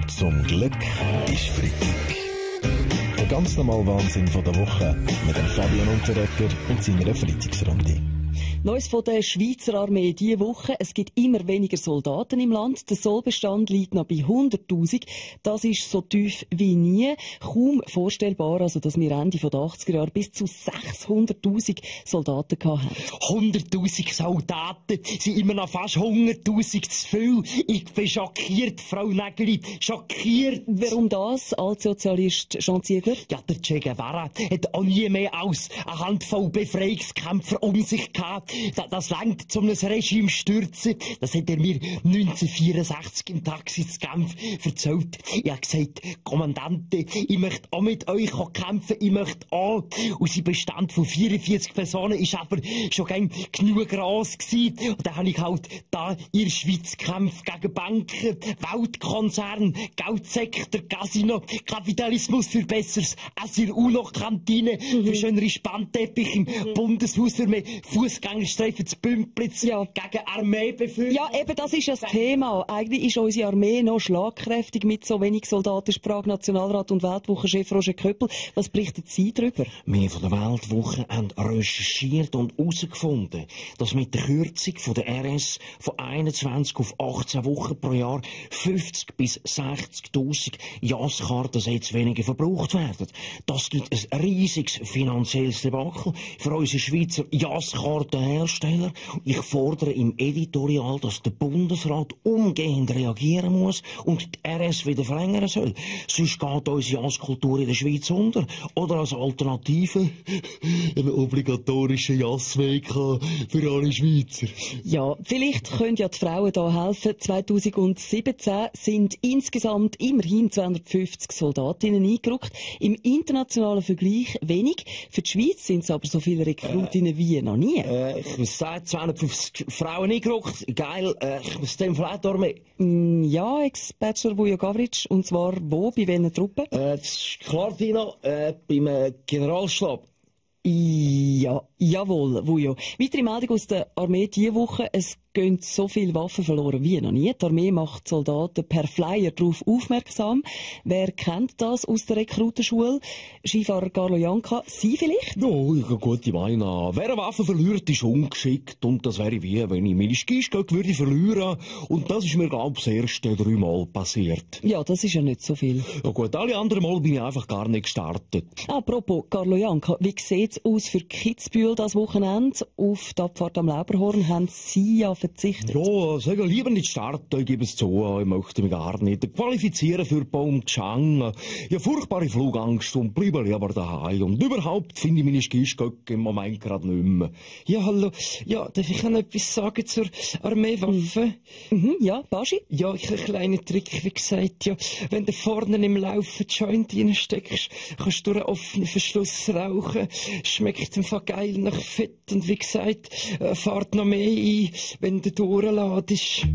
Zum Glück ist Freitag. Der ganz normale Wahnsinn von der Woche mit dem Fabian Unterreger und seiner Freitagsrunde. Neues von der Schweizer Armee diese Woche. Es gibt immer weniger Soldaten im Land. Der Sollbestand liegt noch bei 100'000. Das ist so tief wie nie. Kaum vorstellbar, also dass wir Ende der 80er Jahre bis zu 600'000 Soldaten hatten. 100'000 Soldaten sind immer noch fast 100'000 zu viel. Ich bin schockiert, Frau Nägeli. Schockiert. Warum das, Altsozialist Jean Ziegler? Ja, der Che Guevara hat auch nie mehr als eine Handvoll Befreiungskämpfer um sich gehabt. Das reicht, um ein Regime zu stürzen. Das hat er mir 1964 im Taxi zu Genf erzählt. Ich habe gesagt, Kommandante, ich möchte auch mit euch kämpfen, ich möchte auch. Und sein Bestand von 44 Personen ist aber schon genug gross gewesen. Und dann habe ich halt da in der Schweiz gekämpft gegen Banken, Weltkonzerne, Geldsektor, Casino, Kapitalismus für Besseres, Asyl, UNO-Kantine, für schönere Spannteppich im Bundeshaus, für mehr Fußgängerstreifen zu Bümplitz, gegen Armeebefehl. Ja, eben, das ist ja das Thema. Eigentlich ist unsere Armee noch schlagkräftig mit so wenig Soldaten, sprach Nationalrat und Weltwochenchef Roger Köppel. Was berichtet Sie darüber? Wir von der Weltwoche haben recherchiert und herausgefunden, dass mit der Kürzung von der RS von 21 auf 18 Wochen pro Jahr 50 bis 60'000 Jasskarten jetzt weniger verbraucht werden. Das gibt ein riesiges finanzielles Debakel für unsere Schweizer Jasskartenhersteller. Ich fordere im Editorial, dass der Bundesrat umgehend reagieren muss und die RS wieder verlängern soll. Sonst geht unsere Jasskultur in der Schweiz unter. Oder als Alternative einen obligatorischen Jassweg für alle Schweizer. Ja, vielleicht können ja die Frauen da helfen. 2017 sind insgesamt immerhin 250 Soldatinnen eingerückt. Im internationalen Vergleich wenig. Für die Schweiz sind es aber so viele Rekrutinnen wie noch nie. Ich muss sagen, 250 Frauen eingerückt. Geil, ich muss dem vielleicht Armee. Ja, Ex-Bachelor Vujo Gavric. Und zwar wo, bei welchen Truppen? Das ist klar, Tina, beim Generalstab. Ja, jawohl, Vujo. Weitere Meldung aus der Armee diese Woche. Es gehen so viele Waffen verloren wie noch nie. Die Armee macht die Soldaten per Flyer darauf aufmerksam. Wer kennt das aus der Rekrutenschule? Skifahrer Carlo Janka, Sie vielleicht? Ja, ich habe gute Meinung. Wer eine Waffe verliert, ist ungeschickt. Und das wäre wie, wenn ich meine Skistöcke würde verlieren. Und das ist mir, glaube ich, das erste 3 Mal passiert. Ja, das ist ja nicht so viel. Ja gut, alle anderen Mal bin ich einfach gar nicht gestartet. Apropos Carlo Janka, wie sieht's aus für Kitzbühel das Wochenende? Auf die Abfahrt am Lauberhorn haben Sie ja verzichtet. Ja, sag lieber nicht starten, ich gebe es zu, ich möchte mich gar nicht qualifizieren für Baumgschang. Ich habe furchtbare Flugangst und bleibe lieber daheim. Und überhaupt finde ich meine Skistöcke im Moment gerade nicht mehr. Ja, hallo. Ja, darf ich noch etwas sagen zur Armeewaffe? Ja, Baschi? Ja, ich habe einen kleinen Trick, wie gesagt. Ja, wenn du vorne im Laufen die Joint reinsteckst, kannst du durch einen offenen Verschluss rauchen. Schmeckt im Fall geil nach Fett. Und wie gesagt, fahrt noch mehr ein, wenn du durchladest.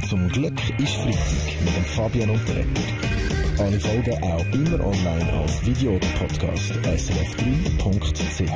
Zum Glück ist Freitag mit dem Fabian Unterreger. Alle Folgen auch immer online als Video oder Podcast srf3.ch.